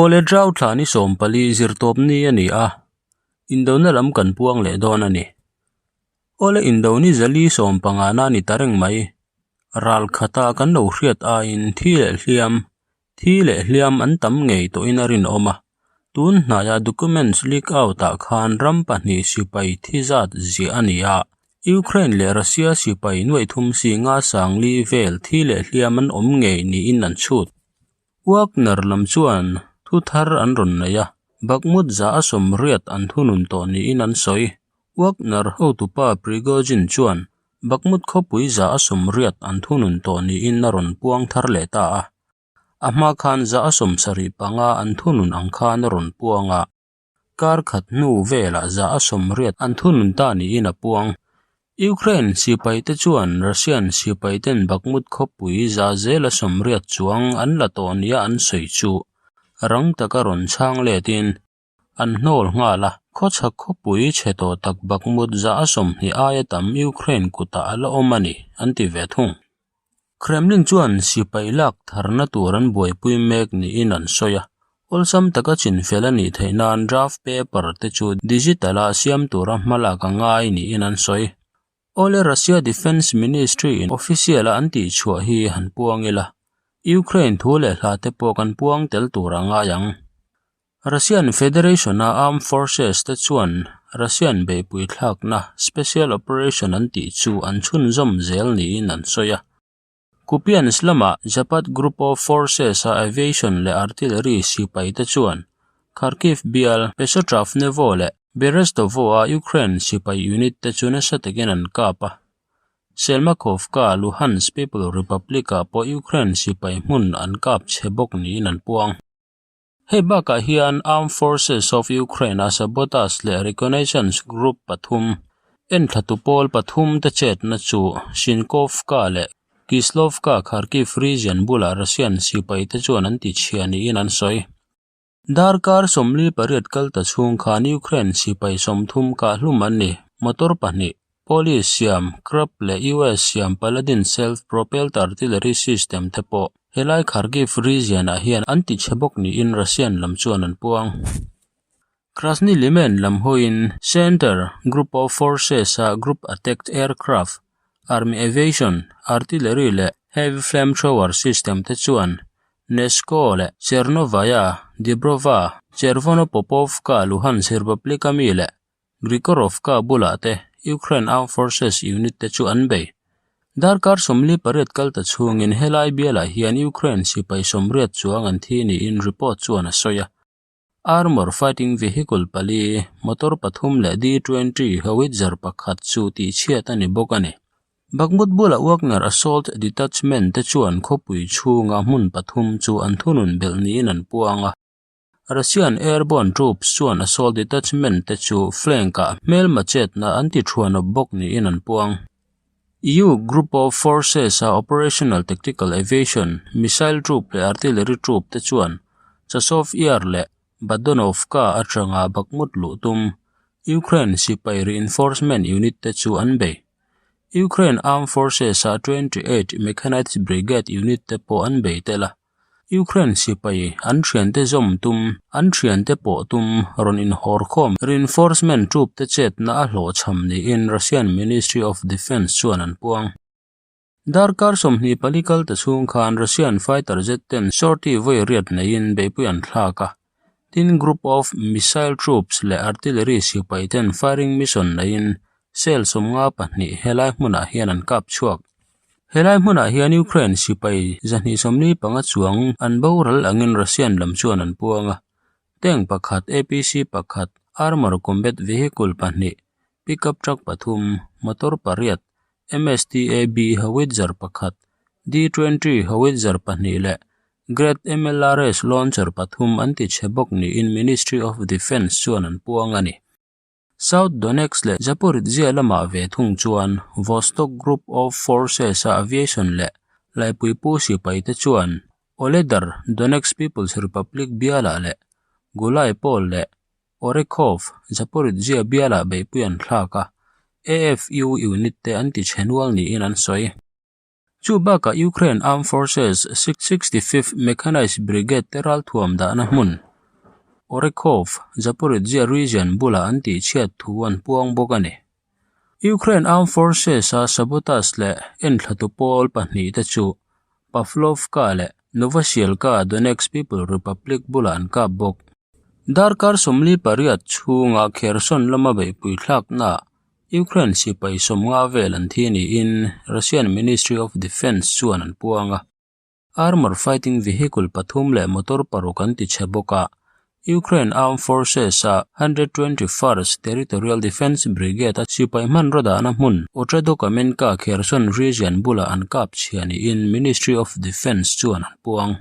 Awle Drau thla ni 14 zirtawp ni a ni a, indona lam kan puang leh dawn a ni. Awle indo ni zali sawmpangana ni ta reng mai. Ral khata kan lo hriat aiin thi leh hliam, thi leh hliam an tam ngei tawhin a rinawm a. Tun hnaia documents leak out ah khan ram pahnih sipai thi zat ziah a ni a, Ukraine leh Russia sipai nuaih thum si nga sang li vel thi leh hliam an awm ngei niin an chhut. Wagner lam chuan thu thar an rawn nei a, Bakhmut za a sawmriat an thunun tawh niin an sawi. Wagner hotupa Prigozhin chuan Bakhmut khawpui za a sawmriat an thunun tawh niin a rawn puang thar leh ta a. A hma khan za a 75 an thunun ang khan a rawn puang a, kar khat hnu velah za a 80 an thunun ta niin a puang. Ukraine sipaite chuan Russian sipaiten Bakhmut khawpui za zela 80 chuang an la tawh nia an sawi chu rang taka rawn chhang letin an hnawl nghal a, khawchhak khawpui chhe tawh tak Bakhmut za a 20 aia tam Ukraine kutah a la awm a ni, an ti ve thung. Kremlin chuan sipai lak tharna tur an buaipui mek niin an sawi a, awlsam taka chinfel a nih theih nan draft paper te chu digital a siam tura hma lak a ngai niin an sawi. Awle Russia Defence Ministry in official a an tihchhuah hi han puang ila, Ukraine thu leh hla te pawh kan puang tel tur a ngai ang. Russian Federation-a Armed Forces te chuan Russian beihpui thlakna special operation an tih chu an chhunzawm zel niin an sawi a. Kupiansk lama Zapad Group of Forces-a aviation leh artillery sipai te chuan Kharkiv bial Pesotravnevo leh Berestovo-a Ukraine sipai unit te chu nasa takin an kap a. Selmakovka, Luhansk People Republic-ah pawh Ukraine sipai hmun an kap chhe bawk niin an puang. Hei bakah hian Armed Forces of Ukraine-a sabotage leh reconnaissance group pathum, enthlatu pawl pathum te chetna chu Shinkovka leh Kislovka Kharkiv region bulah Russian sipai te chuan an ti chhia niin an sawi. Darkar 48 kal ta chhung khan Ukraine sipai 30 kah hlum an ni, motor pahnih, Polish siam Krab leh US siam Paladin self-propelled artillery system te pawh helai Kharkiv region-ah hian an ti chhe bawk niin Russian lam chuan an puang. Krasny Liman lam hawiin Center Group of Forces-a Group Attack Aircraft, Army Aviation, Artillery leh Heavy Flamethrower system te chuan Nesko leh Chernovaya, Dibrova, Chervonopopovka, Luhansk Republic-a mi leh Grigorovka bulah te Ukraine Armed Forces unit te chu an bei. Darkar 48 kal ta chhungin helai bialah hian Ukraine sipai 80 chuang an thi niin report chuan a sawi a. Armour fighting vehicle pali, motor pathum leh D-20 howitzer pakhat chu tihchhiat a ni bawk a ni. Bakhmut bulah Wagner assault detachment te chuan khawpui chhunga hmun pathum chu an thunun belh niin an puang a. Russian airborne troops chuan assault detachment te chu flank-ah hmelma chetna an ti thuan awp bawk niin an puang. EU Group of Forces-a Operational Tactical Aviation, missile troop leh artillery troop te chuan Chasov Yar leh Badonovka atanga Bakhmut luh tum Ukraine sipai reinforcement unit te chu an bei. Ukraine Armed Forces-a 28 Mechanized Brigade unit te pawh an bei tel a. Ukraine sipai an thiante zawm tum, an thiante pawh tum rawn inhawr khawm reinforcement troop te chetna a hlawhchham niin Russian Ministry of Defence chuan an puang. Darkar 24 kal ta chhung khan Russian fighter jet ten sortie vawi riat neiin beihpui an thlak a, tin group of missile troops leh artillery sipai ten firing mission neiin cell 52 helai hmunah hian an kap chhuak. Helai hmunah hian Ukraine sipai 245 chuang an boral angin Russian lam chuan an puang a. Tank pakhat, APC pakhat, armour combat vehicle pahnih, pickup truck pathum, motor pariat, MSTAB howitzer pakhat, D-20 howitzer pahnih leh Grad MLRS launcher pathum an ti chhe bawk niin Ministry of Defence chuan an puang a ni. South Donetsk leh Zaporizhzhia lamah ve thung chuan Vostok Group of Forces-a aviation leh Laipuipu sipai te chuan Oledar, Donetsk People's Republic bialah leh Gulyaypole leh Orekhov, Zaporizhzhia bialah beihpui an thlak a, AFU unit te an ti chhe nual niin an sawi. Chu bakah Ukraine Armed Forces 65th Mechanized Brigade te ralthuam dahna hmun. Orekhov, Zaporizhzhia region bulah an tihchhiat thu an puang bawk a ni. Ukraine Armed Forces-a sabotage leh enthlatu pawl pahnihte chu Pavlovka leh Novosielka, Donetsk People Republic bulah an kap bawk. Darkar 48 chhunga Kherson lama beihpui thlaknaah Ukraine sipai 50 vel an thi niin Russian Ministry of Defence chuan an puang a. Armour fighting vehicle pathum leh motor paruk an ti chhe bawk a, Ukraine Armed Forces-a 121st Territorial Defence Brigade-a sipai hmanraw dahna hmun Otradokamenka, Kherson region bulah an kap chhia niin Ministry of Defence chuan an puang.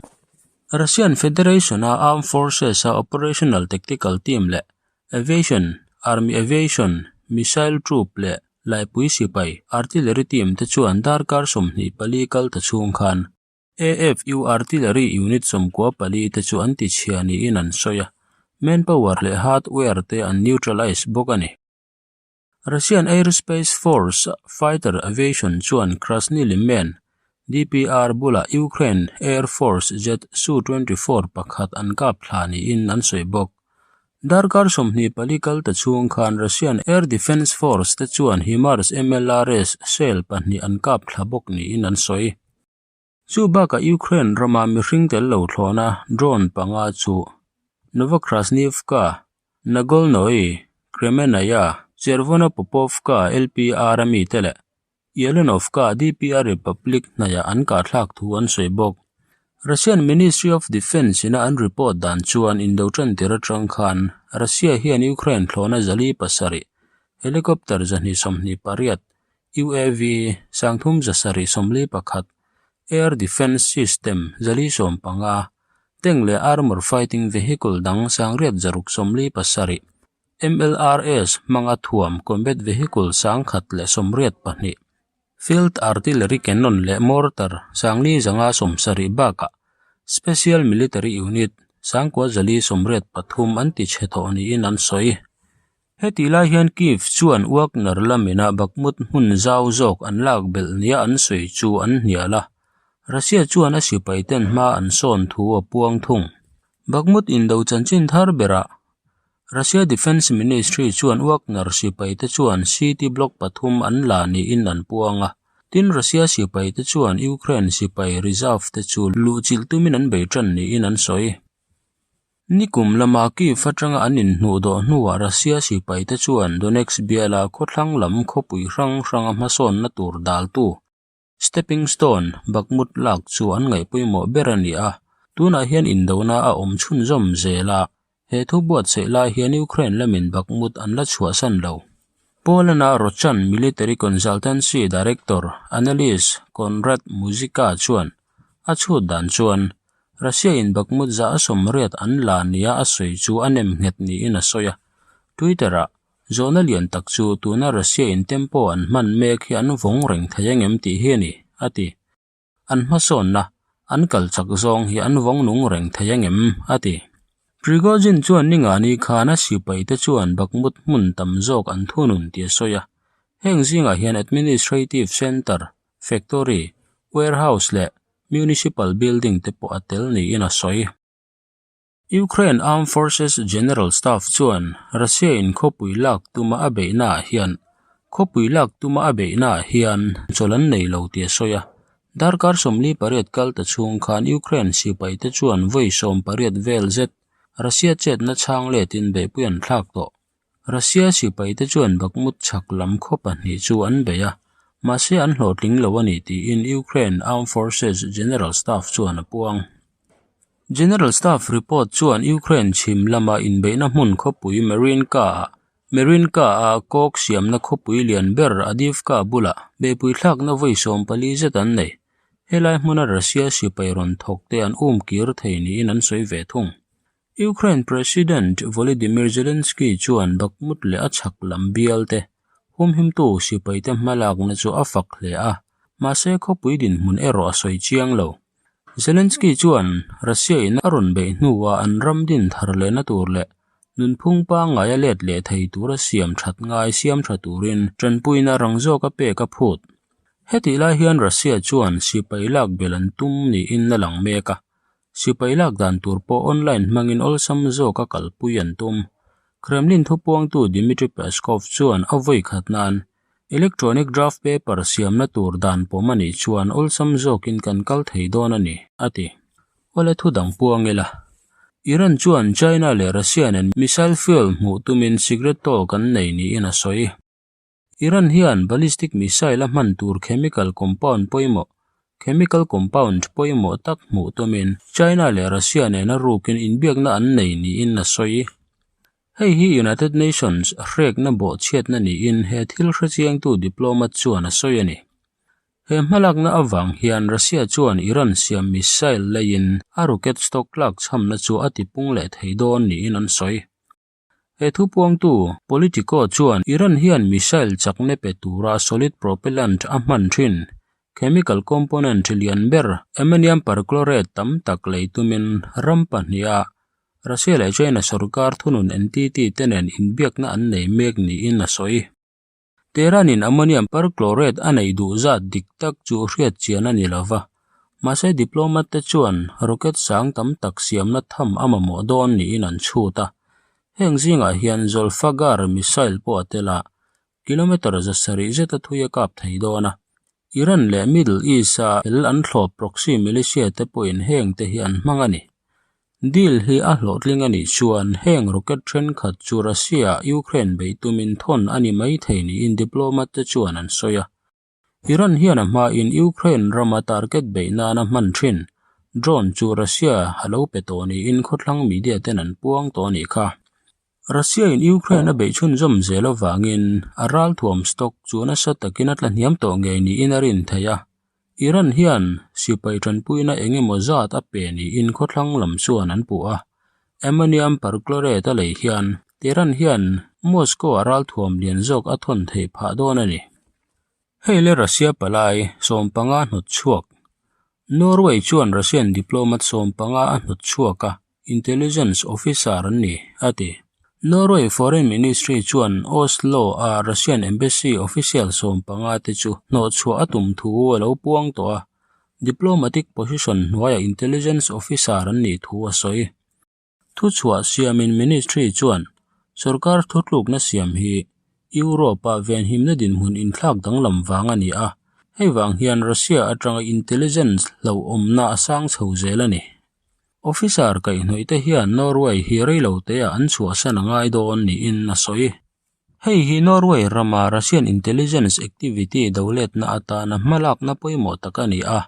Russian Federation-a Armed Forces-a Operational Tactical Team leh Aviation, Army Aviation, Missile Troop leh Laipui sipai, Artillery team te chuan darkar 24 kal ta chhung khan AFU Artillery unit 94 te chu an ti chhia niin an sawi a, manpower leh hardware te an neutralize bawk a ni. Russian Aerospace Force Fighter Aviation chuan Krasny Liman, DPR bulah Ukraine Air Force jet Su-24 pakhat an kap thla niin an sawi bawk. Darkar 24 kal ta chhung khan Russian Air Defence Force te chuan HIMARS MLRS shell pahnih an kap thla bawk niin an sawi. Chu bakah Ukraine rama mihring tel lo thlawhna drone panga chu Novokrasnivka, Nagolnoi, Kremenaya, Chervonopopovka LPR a mite leh Yelenovka DPR Republic hnaiah an kahthlak thu an sawi bawk. Russian Ministry of Defence ina an report dan chuan indo tantir atang khan Russia hian Ukraine thlawhna 407, helicopter 228, UAV 3771, air defence system 450, tank leh armour fighting vehicle dang 1667, MLRS hmanga thuam combat vehicle 1082, field artillery cannon leh mortar 470 bakah special military unit 983 an ti chhe thawh niin an sawi. Heti lai hian Kyiv chuan Wagner lamina Bakhmut hmun zau zawk an lak belh nia an sawi chu an hnial a, Russia chuan a sipai ten hma an sawn thu a puang thung. Bakhmut indo chanchin thar berah Russia Defence Ministry chuan Wagner sipai te chuan city block pathum an la niin an puang a, tin Russia sipai te chuan Ukraine sipai reserve te chu luhchilh tumin an bei tan niin an sawi. Nikum lama Kyiv atanga an inhnuh dawh hnuah Russia sipai te chuan Donetsk biala khawthlang lam khawpui hrang hranga hmasawnna tur daltu Stepping stone, Bakhmut lak chu an ngaih pawimawh ber a ni a, tunah hian indona a awm chhunzawm zel a, he thu buatsaih lai hian Ukraine lamin Bakhmut an la chhuahsan lo. Poland-a Rochan Military Consultancy Director, Analyst Konrad Muzyka chuan a chhut dan chuan Russia-in Bakhmut zah a sawmriat an la nia a sawi chu a nem nghet niin a sawi a, Twitter-ah Zawhna lian tak chu tuna Russia in tempo an hman mek hi an vawng reng thei angem tih hi a ni, a ti. An hmasawnna, an kal chak zawng hi an vawng nung reng thei angem, a ti. Prigozhin chuan ningani khan a sipai te chuan Bakhmut hmun tam zawk an thunun tih a sawi a. Heng zingah hian administrative centre, factory, warehouse leh municipal building te pawh a tel niin a sawi. Ukraine Armed Forces General Staff chuan Russia in khawpui lak tuma a beihnaah hian khawpui lak tuma a beihnaah hian chawl an nei lo tih a sawi a. Darkar 48 kal ta chhung khan Ukraine sipaite chuan vawi 18 vel zet Russia chetna chhang letin beihpui an thlak tawh. Russia sipaite chuan Bakhmut chhak lam khaw pahnih chu an bei a, mahse an hlawhtling lo a ni tiin Ukraine Armed Forces General Staff chuan a puang. General Staff report chuan Ukraine chhim lama inbeihna hmun khawpui Marinka-ah Marinka-a kawk siamna khawpui lian ber Adivka bulah beihpui thlakna vawi 14 zet an nei. Helai hmuna Russia sipai rawn thawk te an um kir thei niin an sawi ve thung. Ukraine President Volodymyr Zelensky chuan Bakhmut leh a chhak lam bial te humhimtu sipaite hmalakna chu a fak hle a, mahse khawpui dinhmun erawh a sawi chiang lo. Zelensky chuan Russia in a rawn beih hnuah an ram din thar lehna tur leh nunphung pangngai a let leh thei tura siam that ngai siam tha turin tanpuina rang zawk a pek a phut. Hetih lai hian Russia chuan sipai lak belh an tum niin a lang mek a. Sipai lak dan tur pawh online hmangin awlsam zawka kalpui an tum. Kremlin thupuangtu Dmitry Peskov chuan a vawi khat nan electronic draft paper siamna tur dan pawm a nih chuan awlsam zawkin kan kal thei dawn a ni, a ti. Awle thu dang puang ila. Iran chuan China leh Russia nen missile fuel hmuh tumin secret talk an nei niin a sawi. Iran hian ballistic missile a hman tur chemical compound pawimawh chemical compound pawimawh tak hmuh tumin China leh Russia nena rukin inbiakna an nei niin a sawi. Hei hi United Nations hrekna bawhchhiatna niin he thil hrechiangtu diplomat chuan a sawi a ni. He hmalakna avang hian Russia chuan Iran siam missile leiin a rocket stock tlak chhamna chu a tipung leh thei dawn niin an sawi. He thupuangtu, Politico chuan Iran hian missile chakna pe tura solid propellant a hman thin, chemical component lian ber ammonium perchlorate tam tak lei tumin ram pahniha Russia leh China sorkar thunun entity te nen inbiakna an nei mek niin a sawi. Tehran-in ammonium perchlorate a neih duh zat dik tak chu hriat chian a ni lo va, mahse diplomat te chuan rocket sang tam tak siamna tham a mamawh dawn niin an chhut a. Heng zingah hian Zolfaghar missile pawh a tel a, kilometre 700 zeta thui a kap thei dawn a. Iran leh Middle East-a hel an thlawp proxy militia te pawhin heng te hi an hmang a ni. Deal hi a hlawhtling a nih chuan heng rocket thenkhat chu Russia-ah Ukraine beih tumin thawn a ni mai thei niin diplomat te chuan an sawi a. Iran hian a hmain Ukraine rama target beih nana hman thin drone chu Russia a lo pe tawh niin khawthlang media ten an puang tawh a nih kha. Russia-in Ukraine a beih chhunzawm zel avangin a ralthuam stock chu nasa takin a tla hniam tawh ngei niin a rin theih a. Iran hian sipai tanpuina eng emaw zat a pe niin khawthlang lam chuan an puh a. Ammonium perchlorate a lei hian Tehran hian Moscow-a ralthuam lian zawk a thawn theih phah dawn a ni. Hei le Russia palai sawmpanga hnawt chhuak. Norway chuan Russian diplomat sawmpanga a hnawt chhuak a. Intelligence officer an ni, a ti. Norway Foreign Ministry chuan Oslo-a Russian Embassy official 15 te chu hnawhchhuah a tum thu a lo puang tawh a, diplomatic position hnuaiah intelligence officer an nih thu a sawi. Thuchhuah siamin ministry chuan sorkar thutlukna siam hi Europe-a venhimna dinhmun inthlak danglam vang a ni a, hei vang hian Russia atanga intelligence hlauhawmna a sang chho zel a ni. Officer kaihhnawih te hian Norway hi reilo te ah an chhuahsan a ngai dawn niin a sawi. Hei hi Norway rama Russian intelligence activity doletna atana hmalakna pawimawh tak a ni a,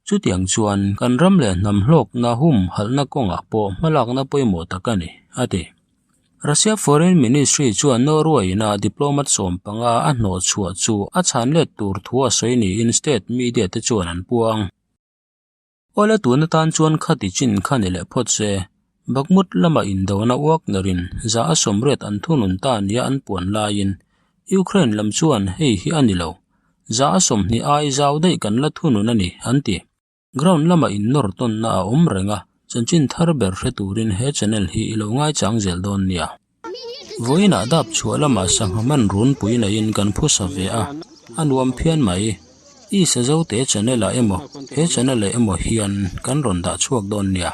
chutiang chuan kan ram leh hnam hlawkna hum halhna kawngah pawh hmalakna pawimawh tak a ni, a ti. Russia Foreign Ministry chuan Norway ina diplomat 15 a hnawhchhuah chu a chhanlet tur thu a sawi niin state media te chuan an puang. Awle tun atan chuan khati chin kha ni leh phawt se, Bakhmut lama indona Wagner-in za a sawmriat an thunun ta nia an puan laiin Ukraine lam chuan hei hi a ni lo, za a 20 ai zau daih kan la thunun a ni, an ti. Ground lama innawr tawnna a awm reng a, chanchin thar ber hre turin he channel hi i lo ngaichang zel dawn nia. Vawiinah dap chhuah lamah sangha man runpui neiin kan phusa ve a, a nuam phian mai. I Sazote channel ah emaw he channel ah emaw hian kan rawn dah chhuak dawn nia.